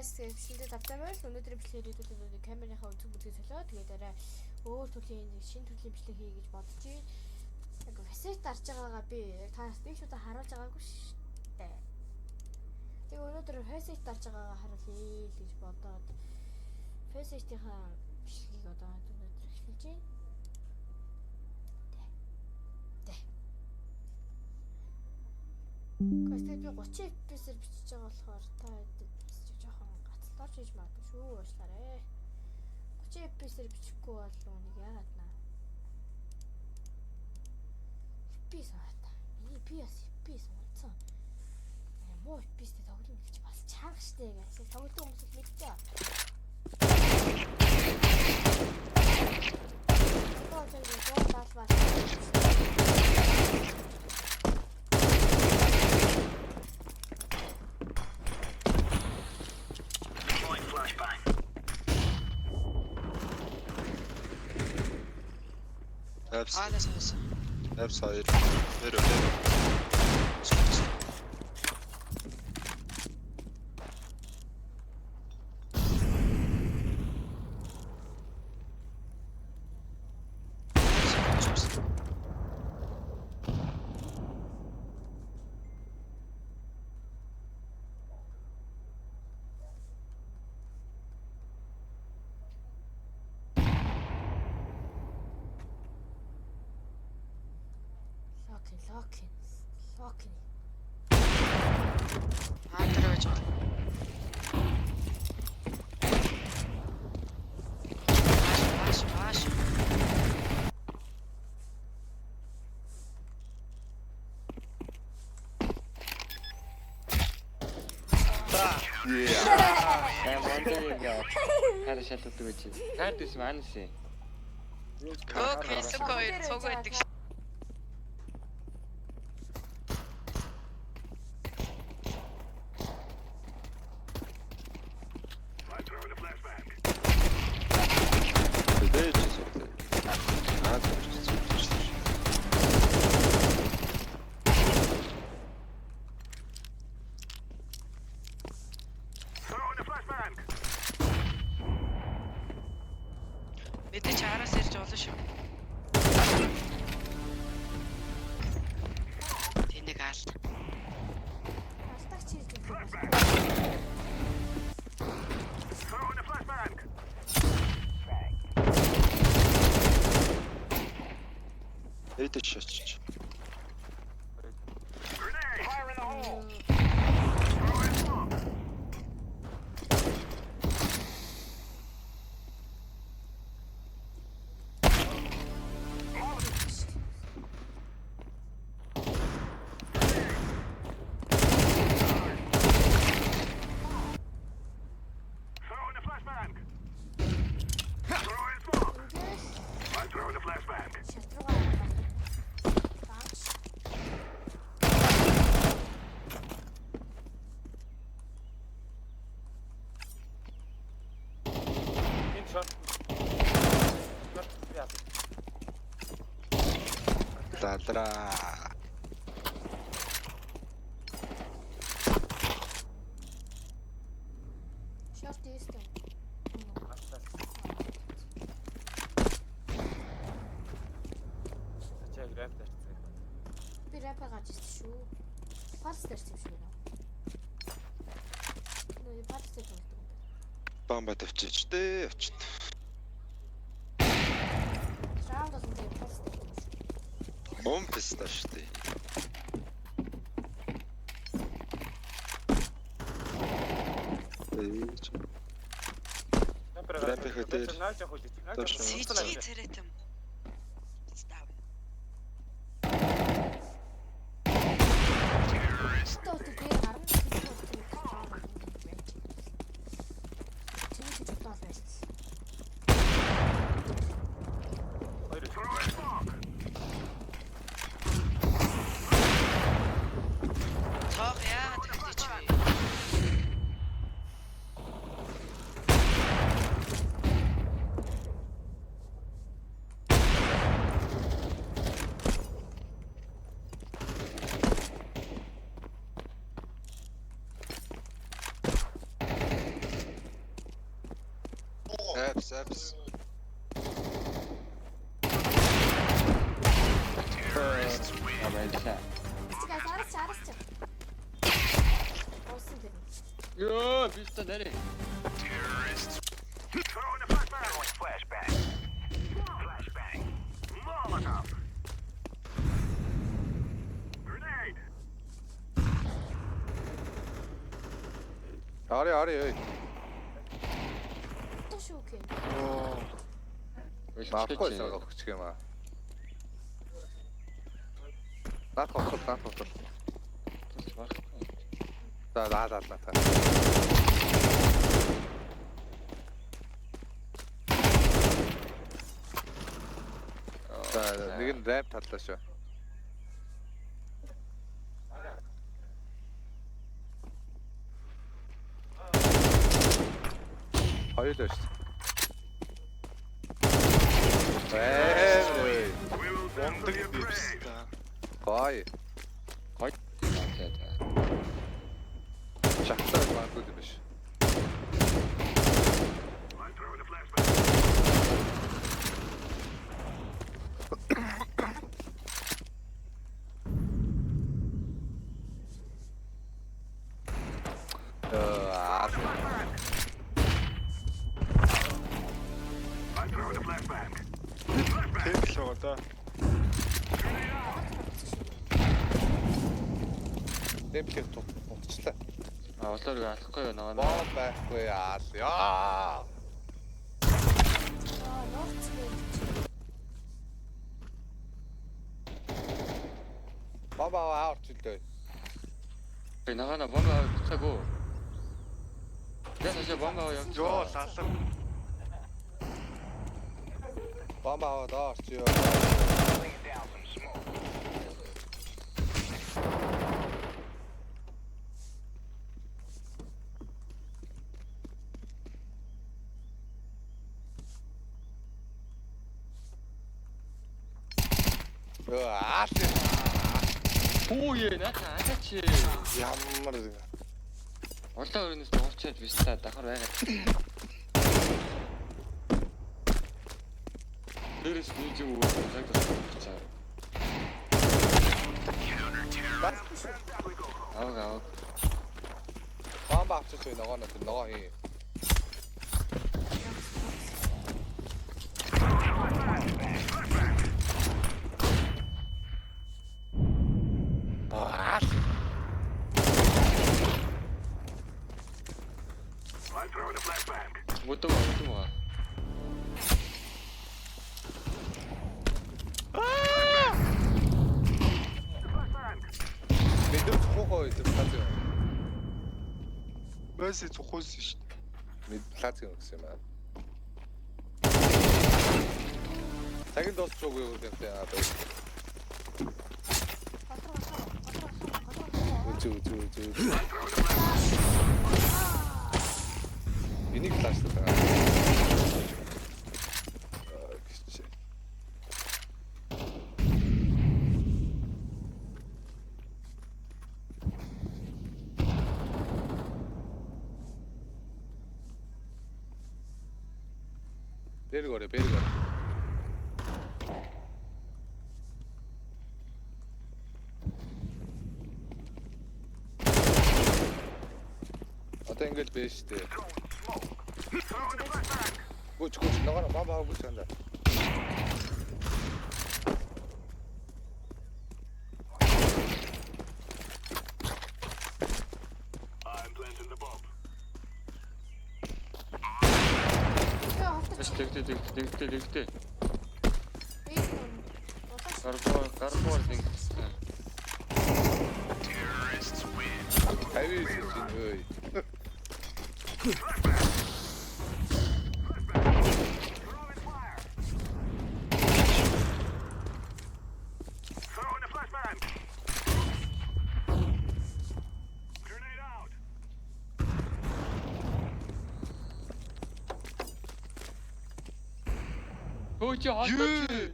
Guys, бичлэгээ тавтай байл. Өнөөдрийн бичлэгээр хэдүүлээ камерынхаа өнцөг бүлгийг солио. Тэгээд арай өөр төрлийн нэг шинэ төрлийн бичлэг хий гэж бодож байна. Яг фасет дарж байгаагаа би яг та нарт нэг ч удаа харуулж байгаагүй шүү дээ. Тэгээ өнөөдөр фасет дарж байгаагаа харуулъя л гэж бодоод фасетийнхаа бичлэгийг одоо өнөөдөр эхэлж байна. Тэ. Тэ. Guys, тэгээд би 30 FPS-ээр бичиж байгаа болохоор та хэд бас жоохон гацалдорч хийж магадгүй шүү. Уучлаарай. 30 FPS-ээр бичихгүй бол нэг яагаад наа. FPS аа та. Миний би бас FPS унтсан. Муу FPS-тэй тоглоом гэж бас чанга штэ guys. Тоглодог хүмүүс л мэдж байгаа. Одоо ч ингэ 170 баа. Apps, Аалаас хоосон. apps 2. Тэр өөр. Локин, локин, локин. Аа тэр байж байгаа. Маш маш маш. Аа монтой яа. Хараа шалгадаг гэж. Карт үс манас юм. Өө Facebook хоёр цуг байдаг ш. Дэж зүгтэй. Аа зүгтэй. Мэдээч араас ирж болно шүү. Тэнийг алд. Алдагч хийж өгөх бол. Эдэж шачиж. Ингээл шат руугаа хараад. Багш. Энэ шорт. Шорт яа. Лалра. Шорт ийстэй. Гацлаа. Чи яг рэп тарцсан. Би рэпэ гарч ирсэн шүү. Палс дэрсэн юм шиг байна. Нөө палс дээр тоглодог юм байна. Бамба тавьчих дээ. Очт. Раунд болгон дээр палс дэрсэн юм шиг. Ом писта штэ. Ээж. Рамп их дээр. Нааж явах үл. Нааж явах. Сижи царайт юм. Став. Одоо тэр би гарна тэр раунд болгон байж. Чиний ч удаа байж. Хоёр. Цоох яагаад тэгдэж вэ? Apps apps. Аа баярлалаа. Чигээ араас чи араас чи. Уусан тэр. Йоо, би ч нэрээ. Ари ари ой. Одоо шүү гэх. Оо. Наахгүй сага өгчих юм аа. Наад хотол наад хотол. За лаа лаа лаа. За нэг нь рэп таллаа шүү. Хоёр л шүү. Ээ. Ундаг бивс та. Гой. Гой. За за. Шахтар магадгүй юм биш. Аа. Тэр л байгаа да. Темплийг тутчлаа. А улаар алахгүй юу нөгөө. Бом байхгүй аа. Яа. Аа, нууц гэж. Бом аваа орчлоо. Би нөгөө на бомба авчихаагүй. Ясаа бомба аваа явчих. Йоо лалаа. Бом аваад орчё. Аа. Хүүе наа ачаач. Ямар Улаан өрөөнөөс дуурчаад биш та давхар байгаад. Дээрээс нэг юм өгөөд цаг тусах. Аваг аваг. Бомба авчиж бай ногоо нөө ногоо хий. Аа. Мөдөм мөдөм аа. Мэдээ цохоо гэдэг плац юм. Мэси цохоос шүү дээ. Мэд плац юм гэсэн юм аа. Цагийн дуусч үгүй юу гэдэг юм аа. Үгүй үгүй үгүй. Энийг флашлаад байгаа. Аа гэж. Бэргорэ бэргорэ. Одоо ингэж биш үү? Гүч гүч ногоо бомба авах гэж байна. Тэгтээ тэгтээ тэгтээ тэгтээ. Гарбор гарбор нэг. 59 чинь ой. Хөө чи хоолтой.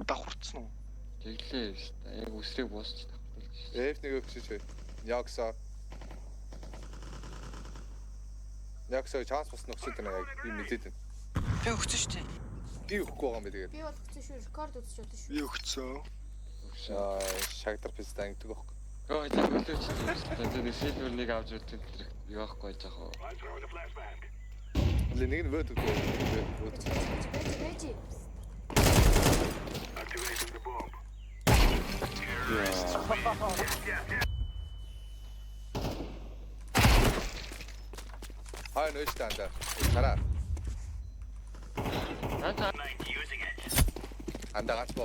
Давхарцсан уу? Тэглээ шүү дээ. Яг үсрийг буусч давхарлаж. F1 өгчөж. Ягса. Яг сая чанс бас нөхцөд байна яг би мэдээд байна. Би өгсөн шүү дээ. Би өгөхгүй байгаа юм би тэгээд. Би бол өгсөн шүү. Рекорд үзэж болно шүү. Би өгцөө. Аа, шагдар писта ингэдэг байхгүй. Өө за хөлөөч. За нэг сильвер нэг авч үлдэн тэр юу ахгүй яах вэ? Лээ нэг нь вөт өгдөө. Вөт. Бэж бэж. Хай нөөш танда. Хараа. Аа Анда гац бо.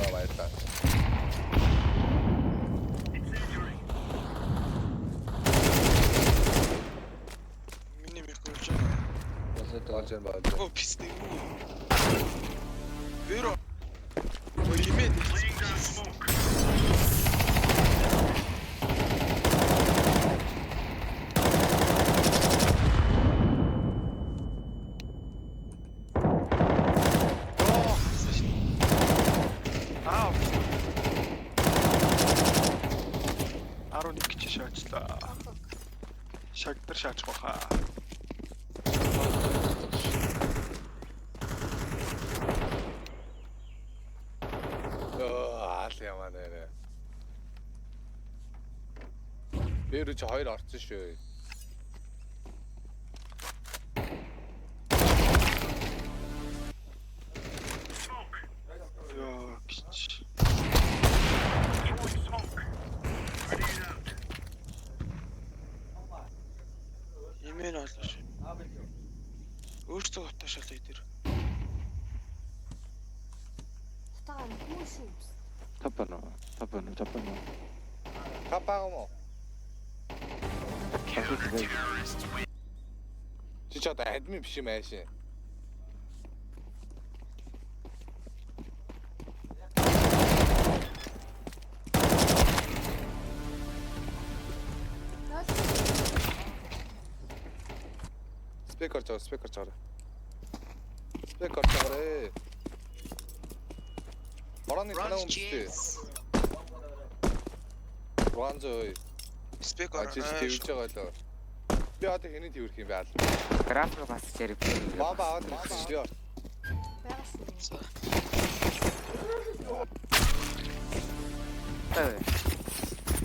Аа баярлалаа. Миний микро болж байна. болоод Болж байна болж. Оо пис нэг үү. Бэрө. Ой имээ. Оо, Аа. 11 гэж шаачлаа. Шагдар шаачих байхаа. Оо, аал ямаа нэрэ. Би рүү чи хоёр орсон шүү. Йоо, гिच. Имэн олоо шүү. Өөртөө утаа шалаа дээр. Утаагаар хүү шүү. Тапано. Тапано, тапано. Капаа юм уу? Чи ч одоо админ биш юм ааши. Спек орж байгаа, спек орж байгаа. Спек орж байгаа. Борооны танаа өмстэй. 600. Спек ороо. Ажиж тэрвж байгаа лөө. Би одоо хэний тэрвэрх юм бэ ал. График бас зэрэг. Баба аваад ирсэн шүү. Байгаа шүү.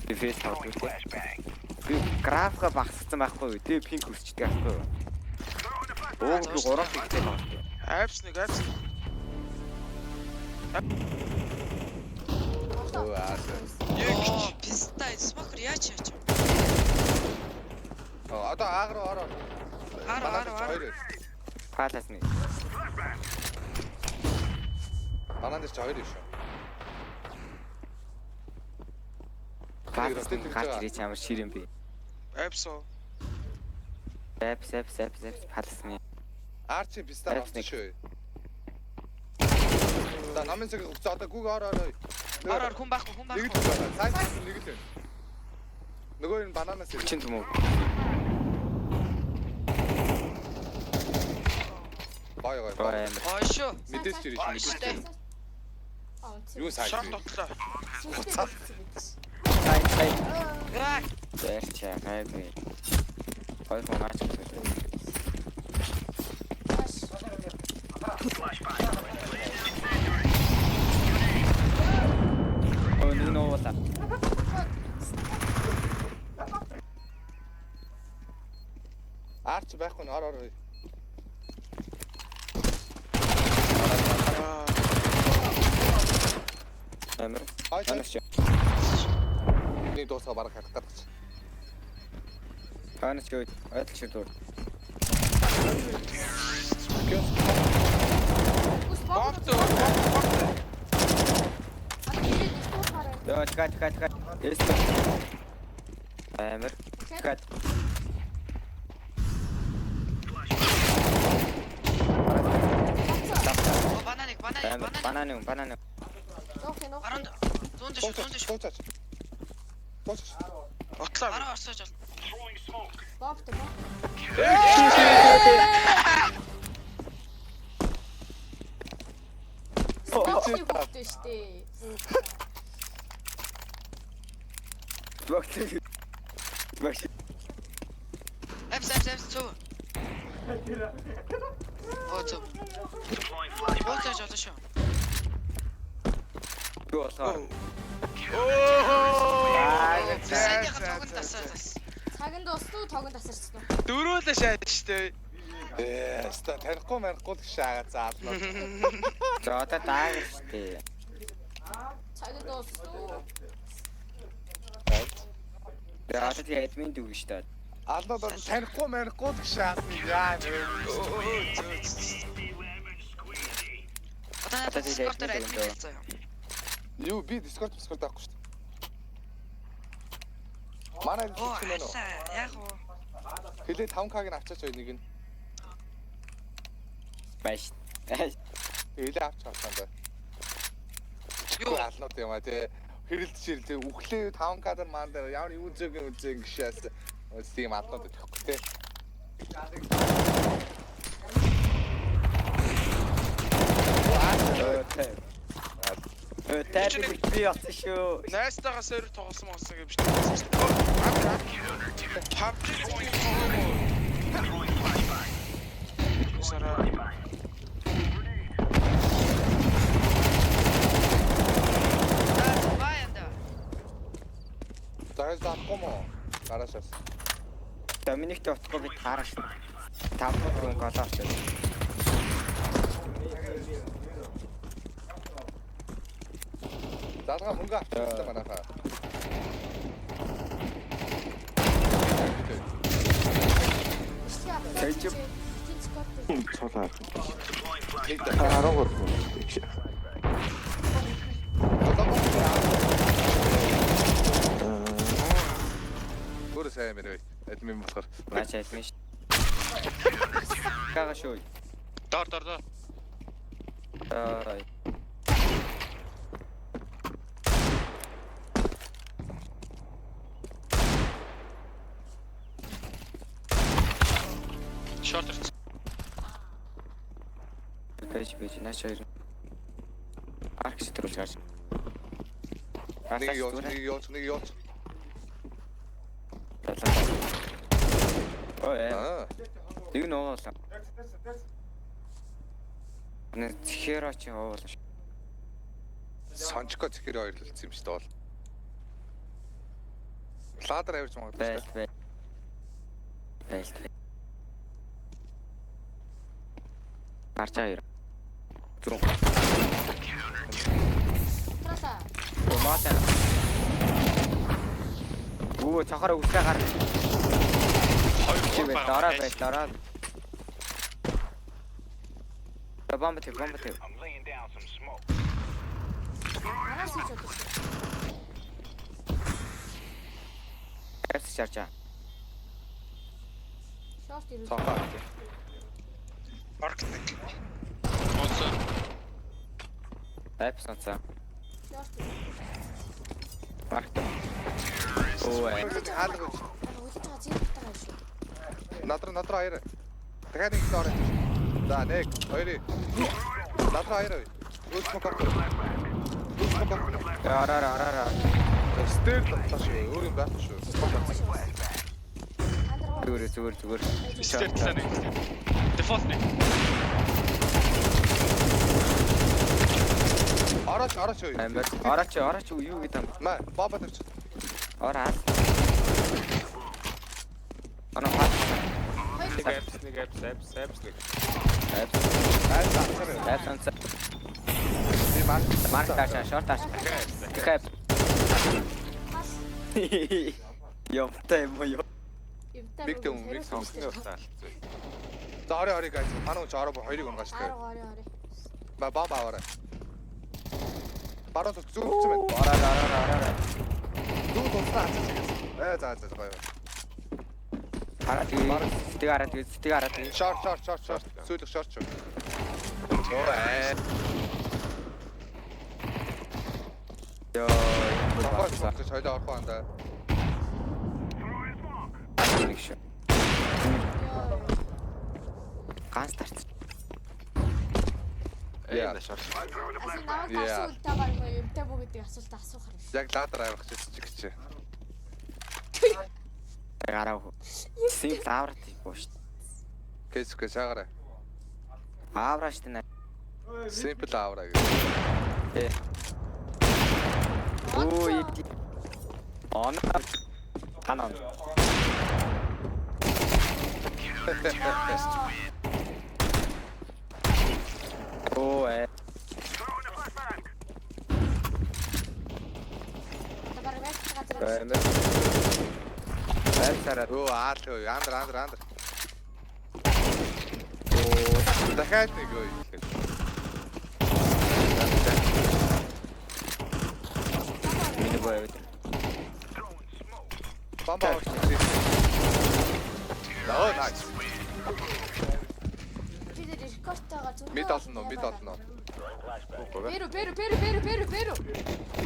Би фейс тавьдаг. Би графика багасгацсан байхгүй юу? Тэгээ пинк өсчдөг байхгүй юу? Ууг би 3 пиксел байгаа шүү. Апс нэг апс. Өө аа. Оо, писта смокер яаж яаж вэ? Одоо аг руу ороо. Ар ар ар. Палас нэг. Банан дээр чи хоёр юм шүү. Палас нэг гарч ирээч ямар шир юм бэ? Апс оо. Апс апс апс апс палас нэг. Арчи писта Апс орсон нэг. шүү. За намын цаг өгцөө одоо гүг ороо ороо. Ар ар хүн байхгүй хүн Нэг л байхгүй. байна. Цааш нэг л байна. Нөгөө энэ бананаас ирсэн. 40 төмөө. Гой гой. Гой амар. Гой шүү. Мэдээж чи ирсэн. Мэдээж. Юу сайн. Шорт отлоо. Буцаад. Сай сай. Яа, Зэрч гайгүй. Хоёр хүн аач гэсэн. Өө нэг нуула. Арч байхгүй нь ор ор. Амар. Хай Манайч. Нэг дуусгаа бараг харах гэдэг чи. Таанаас юу ойдол шиг дуур. Бомб бомб. Йоо чика чика чика. Эс. Амар. Чика. Оо, бананыг бананыг Амар. бананыг. Банан банан. Баруун зүүн дэш зүүн дэш. Дуучаач. Дуучаач. Отлоо. Баруун орсож бол. Бомб бомб. Бомб штэ. Багт. Багт. Апс зөв. Оо зөв. Бууцаж олоо шүү. Би болохоор. Оо. Сайдын тогон тасаа тас. Цаг нь дуусна уу, тогон тасарсан уу? Дөрөөлөө шааж штэ. Ээ, ста танихгүй манихгүй л шаагаа заалаа. За одоо даагаа штэ. Цаг нь дуусна уу? Тэгээ одоо тэгээ админ дүү штэ. Алнаад бол танихгүй манихгүй л шаасан яа нэ. Өө зөө. Одоо надад Discord дээр админ хэлсэн юм. Юу би Discord Discord авахгүй штэ. Манай Оо хэлсэн мэн үү? аллаа. Яг уу. Хэлээ 5К-г нь авчаач бай нэг нь. Байж. Хэлээ авч авсан да. Юу? Алнууд юм а тий. Хэрэлдэж хэрэлдэж үхлээ 5К дээр маань дээр ямар юу зөг юм зөг гişээс тийм алнууд өгөхгүй тий. Өө тэр би болсон шүү. Найстайгаа сервер тоглосон болсон гэж бичсэн шүү дээ. PUBG тоглоом уу? Сара. За баянда. Загас заахгүй мó? Гараашаас. Доминикт утахгүй би таарах шүү. 5 4 гол авчих. Залгаа мөнгө авчихсан манайхаа. Тэжээ. Discord дээр. Нэг 13 хүн. Өөр сайн юм байна. Админ болохоор. Наач админ шүү. Гага шүү. Дор дор дор. Аа. Шорт ирсэн. Бэж бэж наач хоёр. Арк сэтрүүлж гарч. Нэг явууч, нэг явууч, нэг явууч. Ой. Аа. Нэг нь уула. Нэ зэхэр чи уула. Сончко зэхэр хоёрлолцсон юм шүү дээ бол. Ладер авирч магадгүй Байл шүү дээ. байл. Байл. Гарч аа. Зүг. Трааса. Томата. Үу цохороо үсгээ гар. Хоёр Чи гурав бай, байгаа. дараа бай, дараа. Бомба тэг, бомба тэг. Араас хийж бодсон. Апс чарчаа. Шорт ирүүл. Цохоо. Маркетинг. Онцоо. Апс онцоо. Шорт ирүүл. Маркт. Оо. Хаалга. Үлдэж байгаа зэрэг байгаа шүү. Надраа надраа хоёр. Дахиад нэг л ороо. За нэг, хоёр. Надраа хоёр. Үлсмөк авах. Үлсмөк авах. Араа араа араа. Стэр татлаа шүү. Өөр юм байхгүй шүү. Зүгээр зүгээр зүгээр. Стер талаа нэг. Дефолт нэг. Орооч орооч юу. Амар. Орооч орооч юу гэдэг юм. Маа баба тавьчих. Ороо. Ана хаа. Нэг апс, нэг апс, апс, апс нэг. Апс. Айс авцаар. Апс онцоо. Би марк Марк таашаа, шорт таашаа. Дахиад. Явтай юм уу? Биг дэм миг Сонгоны утаа алдсан. За орой орой guys. Манай хүн орой хоёрыг унгааш Арга тэ. орой орой. Ба баба аваарай. Баруун зүг зүг зүг байна. Ороо ороо ороо ороо. Зүг тусдаа хацаж гэсэн. Ээ за за гоё. Хараа тэгээ. Тэг хараа тэгээ, тэг хараа тэгээ. Шорт шорт шорт шорт. Сүүлэх шорт шүү. Оо ээ. Йоо. Цохоо хоёлоо орох андаа. Нэг шүү. Ганц тарц. Яа. Яа, шорт. Асан намайг дарсан үлдээ байгаа юм уу? Юмтай бүү гэдэг асуулт асуухар биш. Яг ладер авах гэсэн чи гэж. Гараа. Simple аврат боо шүү. Кейс кейс шаагараа. Авра шүү дээ. Simple авра гэж. Өө. Он. Канон. Оо. Одоо бараг байж газар. Амар. Байсараа. Өө аал өө андр андр андр. Дахиад нэг өө. Миний боо. Бамба орчих. Оо nice. Би дээр рекордтойгоо зөндөө. Мид олно уу? Мид олно уу? Бэрү бэрү бэрү бэрү бэрү бэрү.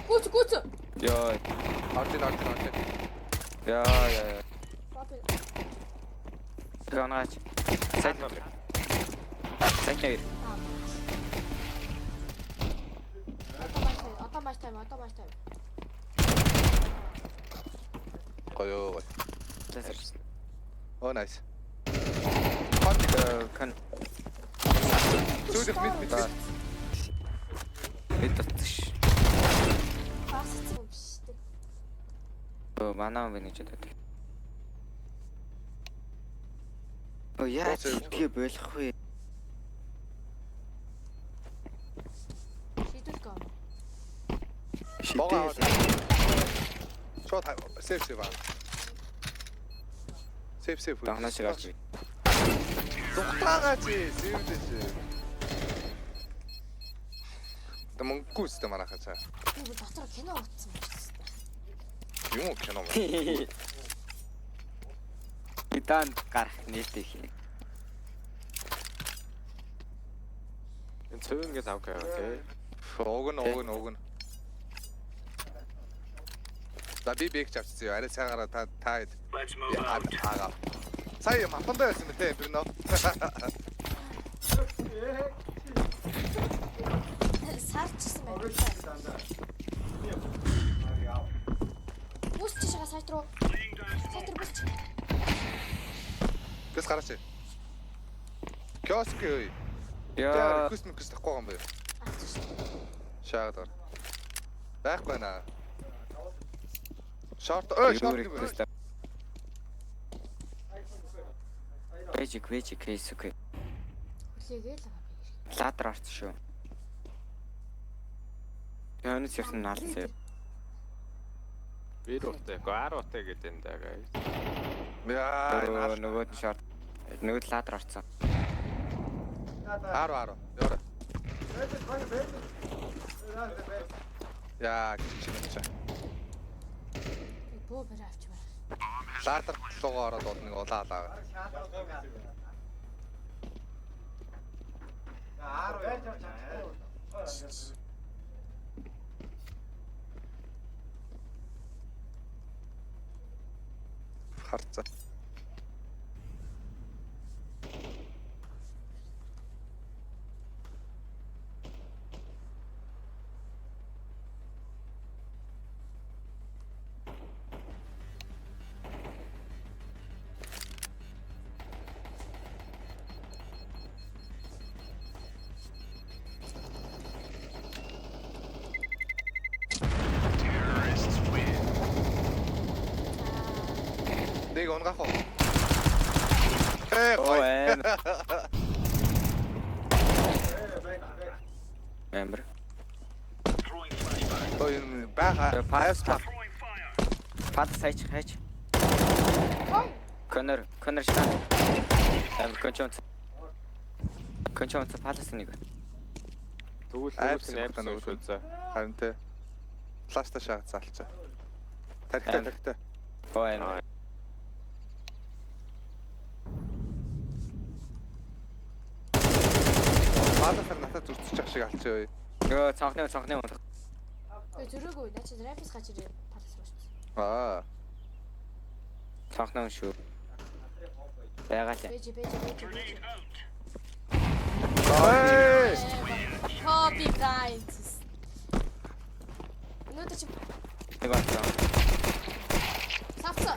Гүц гүц. Йоо. Ордин ордин ордин. Яа яа. Бобби. Ганаач. Сайн. Сайн нэр. Одоо маш тайм, одоо маш тайм. Гоё гоё. Оо nice. Кон. Зүгдэх мид мид. Бид татш. Багсцсан юм биш үү? Өө манай хүн байна гэж бодод. Оо яа тэгээ болох вэ? Шийдвэл гоо. Богоо. Шидэл. Шууд сейф сейф аа. Сейф сейф. Дагнаа шиг авч. Зүхтаага чи сейвдэж чи. Та мөнгөгүй үстэй манайхаа цаа. Би бүр дотор кино утсан юм шиг. Юм уу кино мó? Бидан гарах нээлттэй хий. Энэ цөв ингээд авах байгаа тий. Уг нь уг нь уг нь. За би бэг авчихсан юу. Арай сайгаараа та та хэд. Ага. Сая мапандаа байсан мэ те би нөө. Сарчсан байна. Бүсч шага сайт руу. Сайт руу бүсч. Гэс гараач. Киоск ой. Яа. Реквест мэквест авахгүй юм байна. Авчих шүү. Шаагаад гар. Байхгүй наа. Шорт ой шорт нэг байна. Бэжик бэжик кейс окей. Хүлээгээл байгаа би. Ладар орсон шүү. Яанаас явсан наалцсан. Би руутай, гар руутай гэдэг юм да guys. Яа. Нөгөөд нь шорт. Нөгөөд ладар орсон. 10 10. Яваа. Яа, чи чи. Бөө барай авч байна. Ладар руугаа ороод бол нэг улаалаа. Харцаа. Нэг унгаах уу? Э Оо гоё. аим. Амбер. Ой энэ бага. Пас пас. Пас хайч хайч. Конор конор шаа. Амбер кончон. Кончон палас нэг. Тэгвэл Айпс нөгөөт нь айпс нөгөө шүү за. Харин тэ. Флашта шаагаад залчаа. Тархитай тархитай. Оо аим. Паласаар надад зүртчих шиг алчаа. Йоо цонхны цонхны. Өө зөрөөгүй. Наа чи рэпс гаж ирээ. Палас руу шүү. Аа. Цонхны шүү. Байгаа л. Бэж бэж бэж бэж. Эй! Kobe Bryant. Өнөөдөр чи Нэг болсон. савцаа.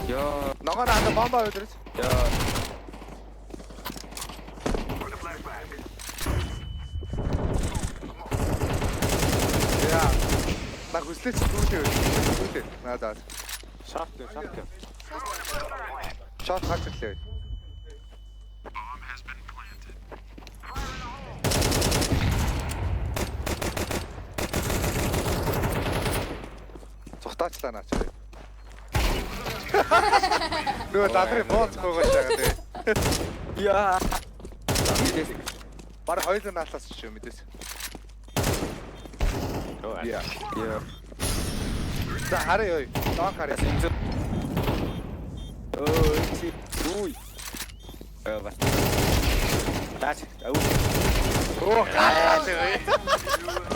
Йоо. Ногоо наада бомба өдрөж. Йоо. Яа. На хүслээч дүүлээ. Дүүлээ. Наа за. Шарт юм, шарт юм. Шот гарч ирлээ. Цухтаачлаа наач. Нөгөө дадрын бооц гоогож байгаа тий. Яа. Бараг хоёулаа наалаас ч юм мэдээс. Йоо. Яа. Йоо. За харъя ёо. Дон харъя. Өө чи. Үгүй. Э бас. Даач. Ау. Оо гацаа.